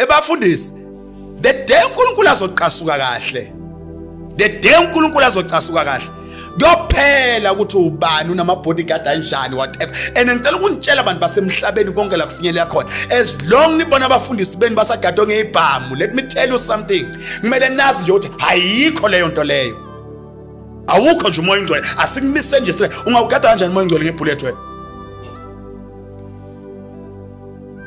Ebafundisi, the day uNkulunkulu azoqasuka kahle, the day uNkulunkulu azocasuka kahle, kuyophela ukuthi ubani unama bodyguard anjani, whatever. And ngicela ukunitshela abantu basemhlabeni konke la kufinyelela khona, as long nibona abafundisi benu basagadwe ngezibhamu, let me tell you something, kumele nazi nje ukuthi ayikho leyo nto leyo. Awukho nje umoya ongcwele, asikumise nje straight. Ungawugada kanjani umoya ongcwele ngebullet wena?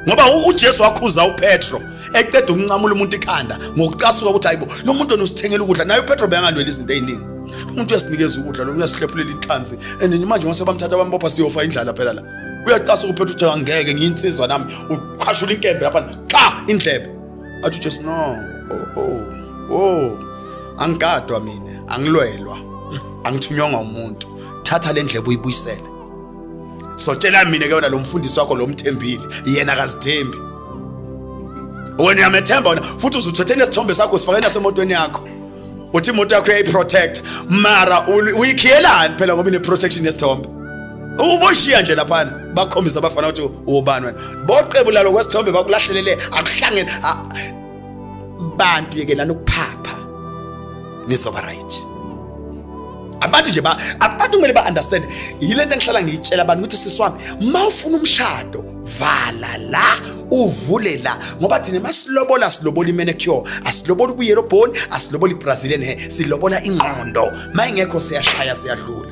Ngoba uJesu wakhuza uPetro eceda ukunqamula umuntu ikhanda ngokucasuka ukuthi hayibo, lo muntu usithengela ukudla. Naye uPetro beyangalwela izinto eziningi. Lo muntu uyasinikeza ukudla, lo muntu uyasihlephulela inhlanzi, and manje ngase bamthatha bambopha, siyofa indlala phela la. Uyacasuka uPetro, uthi angeke, ngiyinsizwa nami. Uqhashula inkembe lapha, cha, indlebe. Athi uJesu, no, oh, angigadwa mina, angilwelwa, angithunywanga umuntu. Thatha le ndlebe uyibuyisele. So tshela mina ke wena, lo mfundisi wakho lo mthembile, yena akazithembi, wena uyamethemba wena, futhi uzuthethe nesithombe sakho sifake nasemotweni yakho, uthi imoto yakho uyayiprotect, mara uyikhiyelani phela ngoba ine-protection yesithombe? Uboshiya nje laphana, bakhombisa abafana ukuthi ubani wena, boqebu lalo kwesithombe bakulahlelele, akuhlangene bantu. Yekelani ukuphapha, nizoba right. Abantu nje ba abantu kumele ba-understand yile nto engihlala ngiyitshela abantu ukuthi, sisi wami, ma ufuna umshado, vala la, uvule la, ngoba thina masilobola silobola i-manicure, asilobola ubuyellow bone, asilobola i-Brazilian hair, silobola ingqondo. Ma ingekho, siyashaya, siyadlula.